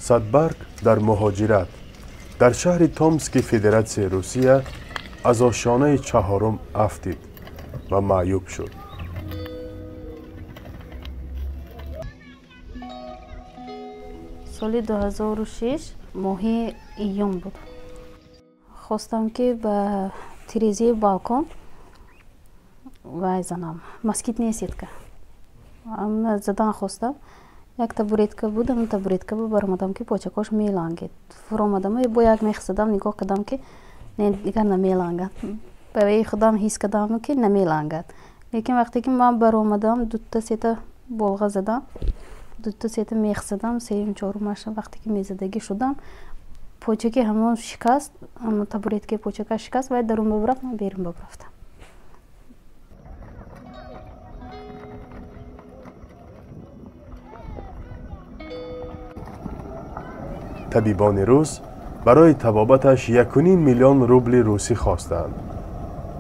Садбарг дар муҳоҷират дар шаҳри Томски Федератсияи Русия аз ошёнаи чаҳорум афтид ва маъюб шуд. Соли 2006 моҳи июн буд. Хостам, ки ба тирезаи балкон вай занам, москитная сетка задан хостам. Як табуретка буд, ам табуретка баромадам, ки почакош мелангед. Фуромадам, бо як мех задам, нигоҳ кардам, ки не, дигар намелангад. Барои худам ҳис кардам, ки намелангад. Лекин вақте ки ман баромадам, дута сета болға задам, дута сета мех задам, сеюм, чорумаша вақте ки мезадагӣ шудам, почаки ҳамон шикаст, табуреткаи почака шикаст, вай дарун бабрафт, ман берун бабрафтам. Табибони рус барои табобаташ 1,5 миллион рубли русӣ хостанд,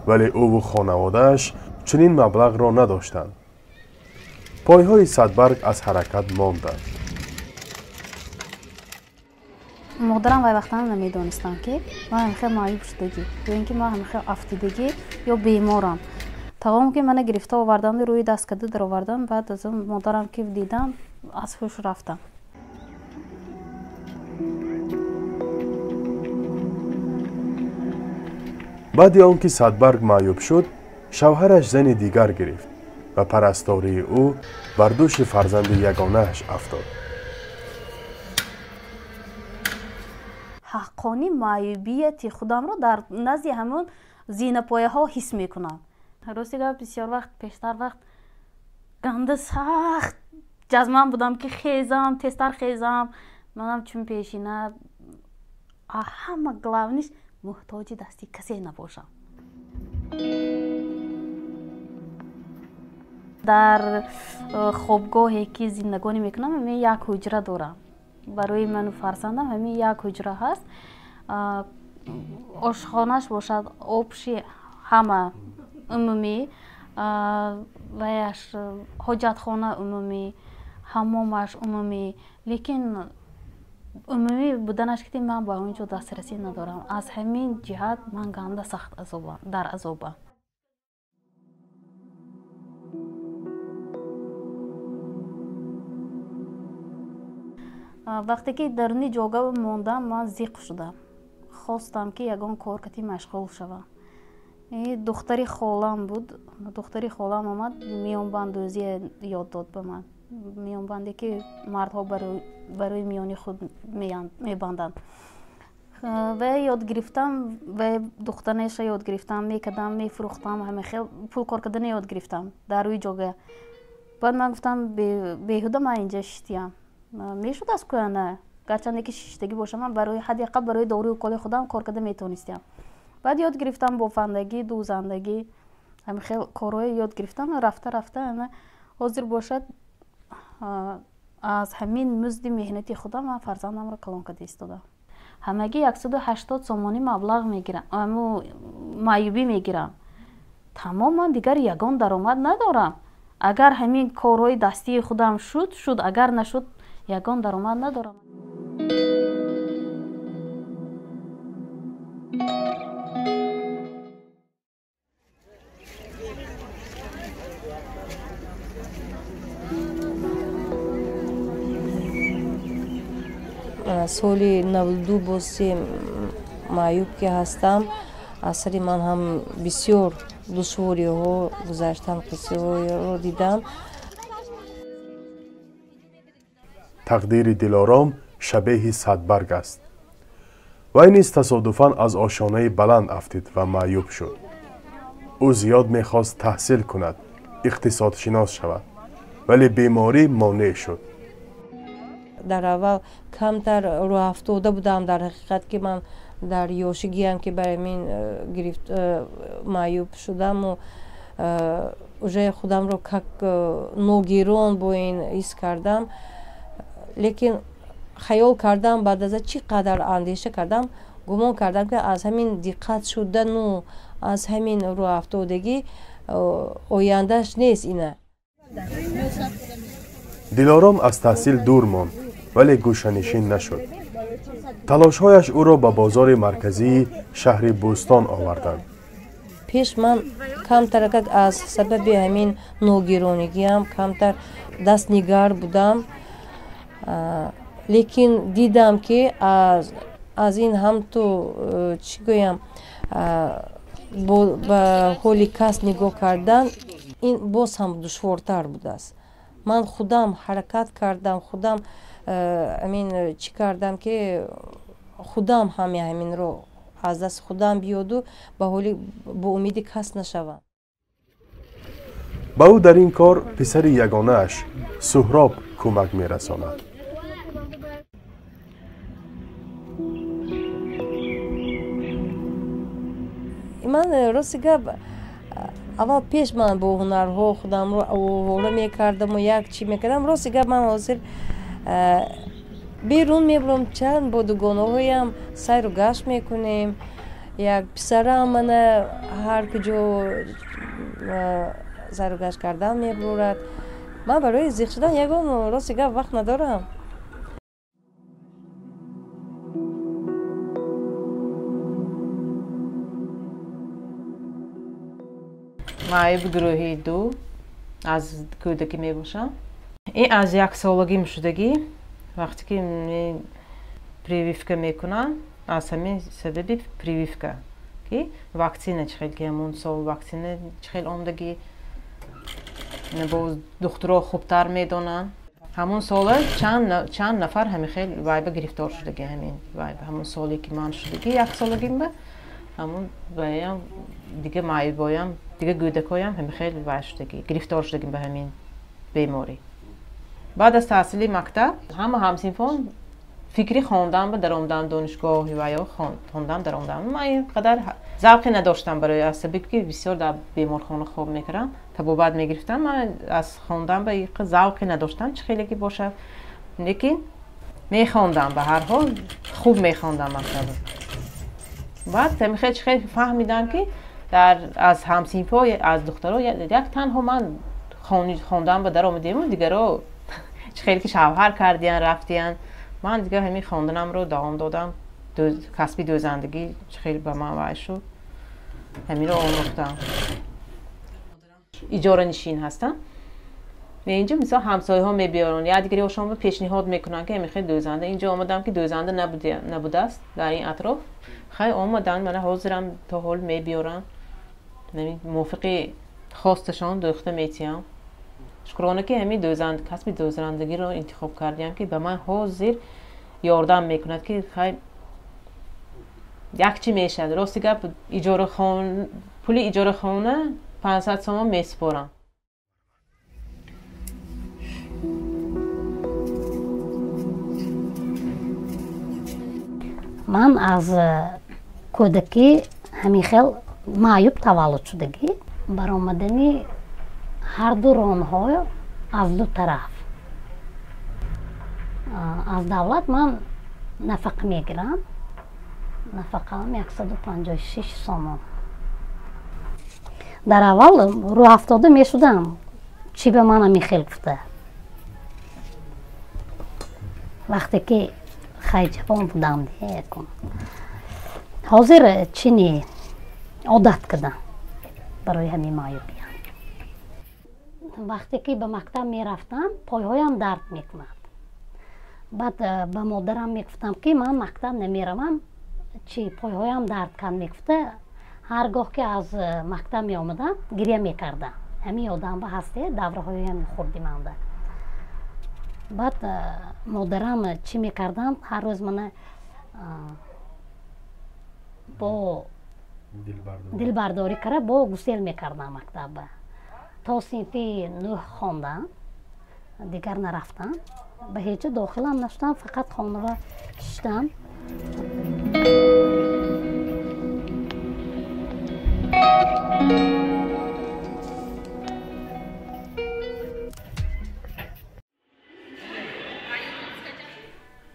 вале ӯву хонаводааш чунин маблағро надоштанд. Пойҳои Садбарг аз ҳаракат монданд. Модарам вай вақтана намедонистам, ки ман ҳамихел маъюб шудагӣ ё ин ки ман ҳамихел афтидагӣ ё беморам. Тамом, ки мана гирифта овардан, рӯи даст карда даровардан. Баъд аз он модарам ки дидам, аз ҳуш рафтам. Баъди он ки Садбарг маъюб шуд, шавҳараш зани дигар гирифт ва парастории ӯ бар дӯши фарзанди ягонааш афтод. Ҳаққони маъюбияти худамро дар назди ҳамон зинапояҳо ҳис мекунам. Рости гап, бисёр вақт пештар вақт ганда сахт ҷазман будам, ки хезам, тезтар хезам. Манам чун пешина, ҳама главный ш, муҳтоҷи дасти касе набошам. Дар хобгоҳе ки зиндагонӣ мекунам, ҳамин як ҳуҷра дорам. Барои ману фарзандам ҳамин як ҳуҷра ҳаст. Ошхонаш бошад общий, ҳама умумӣ, ваяш ҳоҷатхона умумӣ, ҳаммомаш умумӣ. Лекин умумӣ буданаш ки ман ба он ҷо дастрасӣ надорам. Аз ҳамин ҷиҳат ман ганда сахт дар азобам. Вақте ки даруни ҷога мондам, ман зиқ шудам, хостам, ки ягон кор кати машғул шавам. Духтари холам буд, духтари холам омад, миёнбандӯзие ёд дод ба ман, миёнбанде ки мардҳо барои миёни худ мебанданд. Ва ёд гирифтам, ва духтанаша ёд гирифтам, мекардам, мефурӯхтам, ҳама хел пул кор кардана ёд гирифтам дар рӯи ҷога. Баъд ман гуфтам, беҳуда ман инҷа шиштиям, мешуд аз кӯяна, гарчанде ки шиштагӣ бошам, ман барои ҳадди ақал барои дорӯи уколи худам кор карда метавонистиям. Баъд ёд гирифтам бофандагӣ, дӯзандагӣ, ҳамин хел корҳое ёд гирифтам. Рафта рафта ана ҳозир бошад, аз ҳамин музди меҳнати худам ман фарзандамро калон карда истодам. Ҳамагӣ 180 сомонӣ маблағ мегирам, маъюбӣ мегирам, тамоман дигар ягон даромад надорам. Агар ҳамин корҳои дастии худам шуд, шуд, агар нашуд, ягон даромад надорам. Соли 92 бози маъюб ки ҳастам, аз сари ман ҳам бисёр душвориҳо гузаштам, қиссаҳоеро дидам. Тақдири Дилором шабеҳи Садбарг аст. Вай низ тасодуфан аз ошёнаи баланд афтид ва маъюб шуд. Ӯ зиёд мехост таҳсил кунад, иқтисодшинос шавад, вале беморӣ монеъ шуд. Дар аввал камтар рӯҳафтода будам. Дар ҳақиқат, ки ман дар ёшигиам ки барои мин гирифт маъюб шудаму уже худамро как ногирон бо ин ҳис кардам. Лекин хаёл кардам, баъд аз чӣ қадар андеша кардам, гумон кардам, ки аз ҳамин диққат шудану аз ҳамин рӯҳафтодагӣ ояндааш нест ина. Дилором аз таҳсил дур монд. Вале гӯшанишин нашуд. Талошҳояш ӯро ба бозори марказии шаҳри Бӯстон оварданд. Пеш ман камтаракак аз сабаби ҳамин ногиронигиам камтар дастнигар будам, лекин дидам, ки аз ин ҳам ту чӣ гӯям, ба ҳоли кас нигоҳ кардан ин боз ҳам душвортар будааст. Ман худам ҳаракат кардам, худам амин чӣ кардам, ки худам ҳами ҳаминро аз дасти худам биёду ба ҳоли бо умеди кас нашавам. Ба ӯ дар ин кор писари ягонааш Суҳроб кӯмак мерасонад. Ман, рости гап, аввал пеш ман бо ҳунарҳо худамро овора мекардаму як чӣ мекардам. Рости гап, ман ҳозир берун мебурам, чанд бо дугонаҳоям сайру гашт мекунем. Як писарам мана ҳар куҷо сайру гашт кардан мебурад. Ман барои зиқ шудан ягон, рости гап, вақт надорам. Маъюби гурӯҳи ду аз кӯдакӣ мебошам. Ин аз яксолагим шудагӣ, вақте ки прививка мекунам, аз ҳамин сабаби прививка, ки ваксина чӣ хел, ки ҳамон сол ваксина чӣ хел омдагӣ, боз духтуро хубтар медонанд. Ҳамон сола чанд нафар ҳамин хел вайба гирифтор шудагӣ, ҳамин вайба, ҳамон соле ки ман шудагӣ яксолагимба, ҳамон ваям дига маъюбоям, дига гӯдакоям ҳамин хел вай шудагӣ, гирифтор шудагим ба ҳамин беморӣ. Баъд аз таҳсили мактаб ҳама ҳамсинфон фикри хондан ба даромадан донишгоҳи ваё хондан даромадан. Ман ин қадар завқе надоштам, барои аз сабаби ки бисёр дар беморхона хоб мекардам, табобат мегирифтам. Ман аз хондан ба ин завқе надоштам, чӣ хеле ки бошад, лекин мехондам, ба ҳар ҳол хуб мехондам мактабро. Баъд ҳамин хел чӣ хел фаҳмидам, ки дар аз ҳамсинфҳо, аз духтаро як танҳо ман хондан ба даромадему, дигаро чӣ хеле ки шавҳар кардиян, рафтиян. Ман дигар ҳамин хонданамро давом додам. Касби дӯзандагӣ чӣ хел ба ман вай шуд, ҳаминро омӯхтам. Иҷоранишин ҳастам. Инҷо мисол ҳамсояҳо мебиёранд, як дигариҳошонро пешниҳод мекунанд, ки ҳамин хел дӯзанда. Инҷо омадам, ки дӯзанда набудааст дар ин атроф. Хай омаданд, мана ҳозирам то ҳол мебиёранд, мувофиқи хосташон дӯхта метиҳам. Шукрона, ки ҳамин касби дӯзандагиро интихоб кардиам, ки ба ман ҳозир ёрдам мекунад, ки хай як чӣ мешавад. Рости гап, пули иҷорахона 500 сомон месупорам. Ман аз кӯдакӣ ҳамин хел маъюб таваллуд шудагӣ. Баромадани ҳарду ронҳо аз ду тараф. Аз давлат ман нафақа мегирам. Нафақаам 156 сомон. Дар аввал рӯҳафтода мешудам, чӣ ба ман ҳамин хел гуфта. Вақте ки хай ҷавон будам, якун. Ҳозир чӣ не, одат кардам барои ҳамин маъюбиям. Вақте ки ба мактаб мерафтам, пойҳоям дард мекунад. Баъд ба модарам мегуфтам, ки ман мактаб намеравам, чи пойҳоям дард кард мегуфта. Ҳар гоҳ ки аз мактаб меомадам, гиря мекардам. Ҳамин ёдамба ҳасте, давраҳои хурди манда. Баъд модарам чӣ мекардам, ҳар рӯз мана бо дилбардорӣ кара бо гусел мекардам мактабба. То синфи 9 хондам, дигар нарафтам, ба ҳеҷ ҷо дохилам нашудам, фақат хонава шиштам.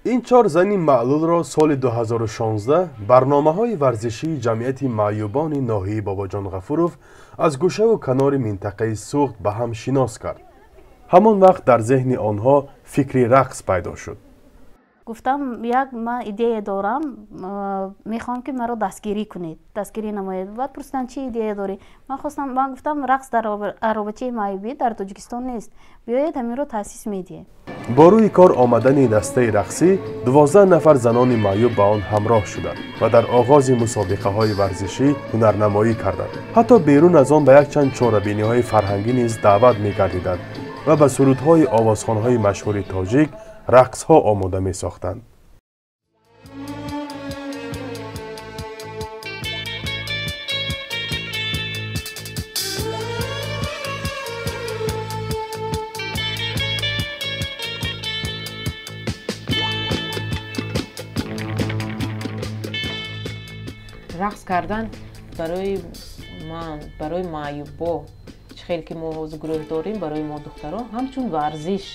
Ин чор зани маълулро соли 2016 барномаҳои варзишии ҷамъияти маъюбони ноҳияи Бобоҷон Ғафуров аз гӯшаву канори минтақаи Суғд ба ҳам шинос кард. Ҳамон вақт дар зеҳни онҳо фикри рақс пайдо шуд. Гуфтам, як ман идея дорам, мехоҳам, ки маро дастгирӣ кунед, дастгирӣ намоед. Баъд пурсиданд, чӣ идея дорӣ? Ман хостам, ман гуфтам, рақс дар аробачаи маъюбӣ дар Тоҷикистон нест, биёед, ҳаминро таъсис медиҳем. Бо рӯи кор омадани дастаи рақсӣ, 12 нафар занони маъюб ба он ҳамроҳ шуданд ва дар оғози мусобиқаҳои варзишӣ ҳунарнамоӣ карданд. Ҳатто берун аз он ба якчанд чорабиниҳои фарҳангӣ низ даъват мегардиданд ва ба сурудҳои овозхонҳои машҳури тоҷик рақсҳо омода месохтанд. Рақс кардан барои ман, барои маъюбо, чӣ хел ки мо ҳозир гурӯҳ дорем, барои мо духтарон ҳамчун варзиш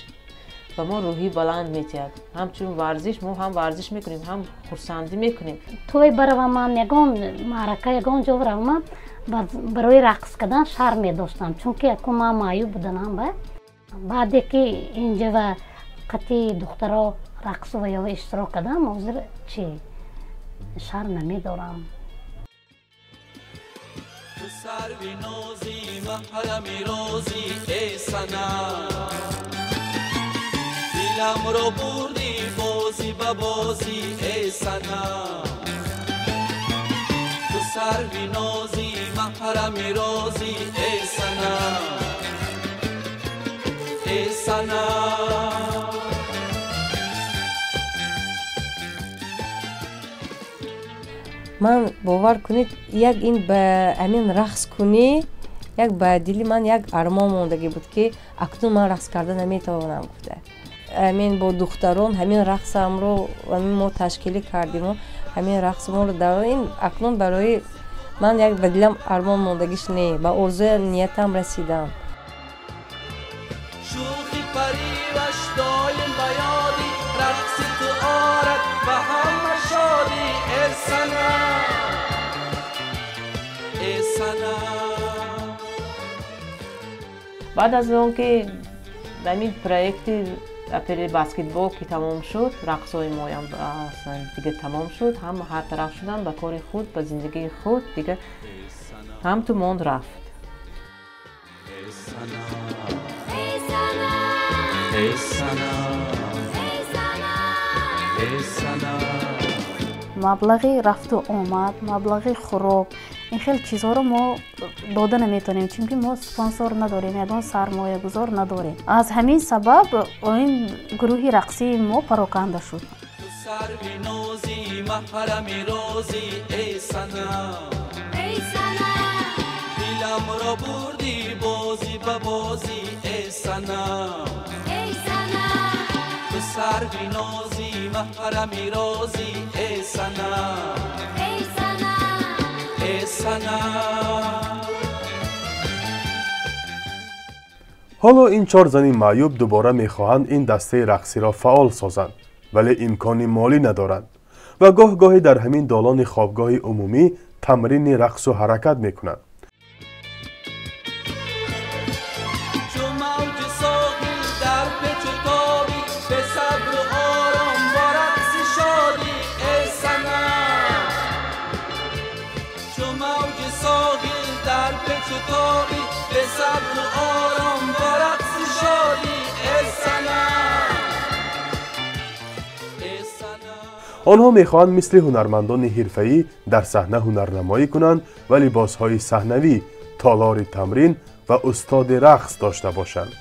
ба мо рӯҳӣ баланд метиҳад. Ҳамчун варзиш мо ҳам варзиш мекунем, ҳам хурсандӣ мекунем. Той баравам ман, ягон маърака, ягон ҷо равам, барои рақс кардан шарм медоштам, чунки яку ман маъюб буданам. Ба баъде ки инҷа ва қатъи духтаро рақсу ва ё иштирок кардам, ҳозир чи шарм намедорам. Сарви нози, маҳрами рози, эй санам, диламро бурдӣ бозӣ ба бозӣ, эй санам. Ту сарви нози, маҳрами рози, эй санам, эй санам. Ман, бовар кунед, як ин ба ҳамин рақс кунӣ, як ба дили ман як армон мондагӣ буд, ки акнун ман рақс карда наметавонам гуфта. Ҳамин бо духтарон ҳамин рақсамро ҳамин мо ташкилӣ кардиму ҳамин рақсморо дар ин акнун барои ман як ба дилам армон мондагиш не, ба орзуи ниятам расидам. Шӯхи париваш доим ба ёди, рақси ту орад ба ҳама шодӣ, эй санам, эй санам. Баъд аз он ки ҳамин проекти апели баскетбол ки тамом шуд, рақсҳои моям дига тамом шуд, ҳама ҳар тараф шуданд ба кори худ, ба зиндагии худ, дига ҳам ту монд рафт. Эй санам, эй санам, эй санам. Маблағи рафту омад, маблағи хӯрок, ин хел чизҳоро мо дода наметавонем, чунки мо спонсор надорем, ягон сармоягузор надорем. Аз ҳамин сабаб ин гурӯҳи рақсии мо пароканда шуд. Ту сарви нози, маҳрами рози, эй санам, диламро бурдӣ бозӣ ба бозӣ, эй санам. Ту сарви нози, маҳрами рози, эй санам, эй санам. Ҳоло ин чор зани маъюб дубора мехоҳанд ин дастаи рақсиро фаъол созанд, вале имкони молӣ надоранд ва гоҳ-гоҳе дар ҳамин долони хобгоҳи умумӣ тамрини рақсу ҳаракат мекунанд. Чу мавҷи соҳил дар печу тобӣ, бе сабру ором бо рақси шодӣ, эй санам. Чу мавҷи соҳил дар печу тобӣ, бе сабру ором бо рақси шодӣ, эй санам, эй санам. Онҳо мехоҳанд мисли ҳунармандони ҳирфаӣ дар саҳна ҳунарнамоӣ кунанд ва либосҳои саҳнавӣ, толори тамрин ва устоди рақс дошта бошанд.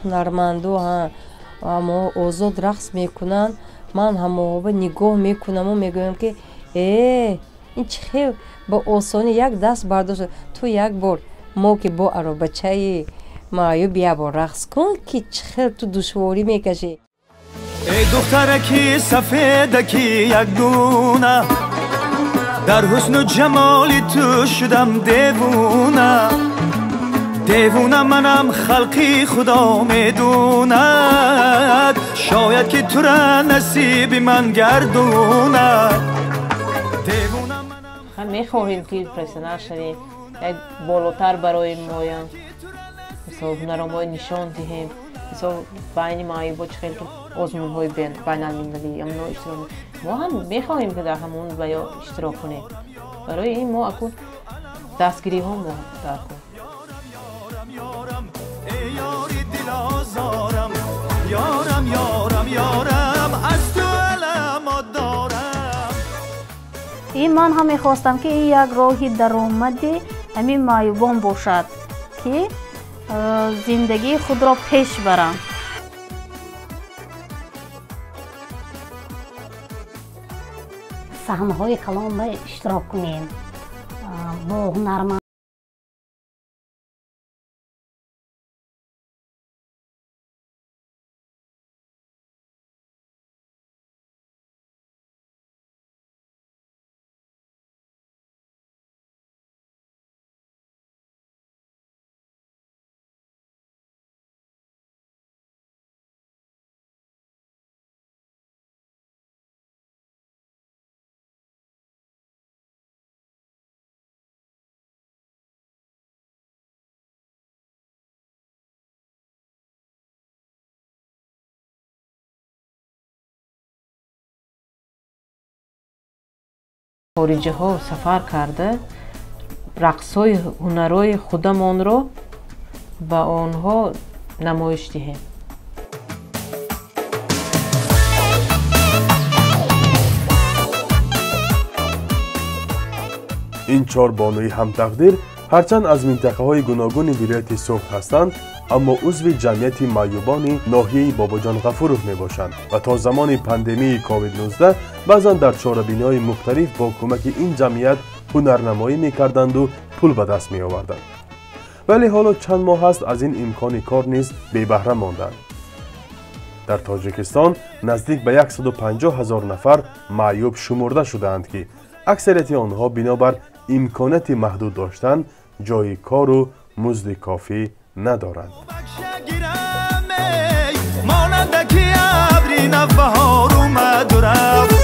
Ҳунарманду ҳамо озод рақс мекунанд, ман ҳамоҳоба нигоҳ мекунаму мегӯям, ки ин чӣ хел ба осонӣ як даст бардошт. Ту як бор мо ки бо аробачаи маъюб як бор рақс кун, ки чӣ хел ту душворӣ мекашӣ. Эй духтараки сафедаки якдуна, дар ҳусну ҷамоли ту шудам девона. Девона манам, халқи худо медонад, шояд ки тура насиби ман гардонад. Девона манам. Мехоҳем ки профессионал шавем, як болотар барои моям. Мисол ҳунарҳои нишон диҳем. Мисол байни маъюбо чӣ хел озмунҳои байналмилалӣ амно иштирок. Мо ҳам мехоҳем ки дар ҳамон ва ё иштирок кунем. Барои ин мо акун дастгириҳо мо даркор. Ёрам ёрам ёрам аз ту аламот дорам. Ин ман ҳам мехостам ки ин як роҳи даромади ҳамин маъюбон бошад, ки зиндагии худро пеш баранд. Саҳнаҳои калон ба иштирок кунем бо ҳунарманд. Хориҷаҳо сафар карда рақсҳои ҳунарҳои худамонро ба онҳо намоиш диҳем. Ин чор бонуи ҳамтақдир ҳарчанд аз минтақаҳои гуногуни вилояти Суғд ҳастанд, аммо узви ҷамъияти маъюбони ноҳияи Бобоҷон Ғафуров мебошанд ва то замони пандемияи COVID-19 баъзан дар чорабиниҳои мухталиф бо кӯмаки ин ҷамъият ҳунарнамоӣ мекарданду пул ба даст меоварданд. Вале ҳоло чанд моҳ аст аз ин имкони кор низ бебаҳра монданд. Дар Тоҷикистон наздик ба 150 ҳазор нафар маъюб шумурда шудаанд, ки аксарияти онҳо бинобар имконияти маҳдуд доштан ҷойи кору музди кофӣ надоранд. Монандаки абри навбаҳор омаду рафт,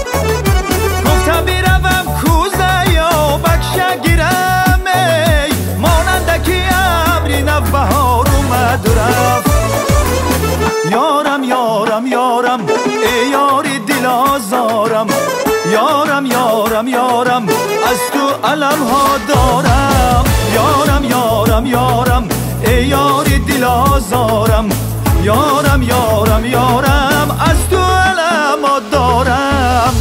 гуфтам биравам кӯза ё бакша гирам, эй монандаки абри навбаҳор омаду рафт. Ёрам ёрам ёрам эй ёри дилозорам, ёрам ёрам ёрам аз ту аламҳо дорам. Ёрам ёрам ёрам эй ёри дилозорам, ёрам ёрам ёрам аз ту аламот дорам.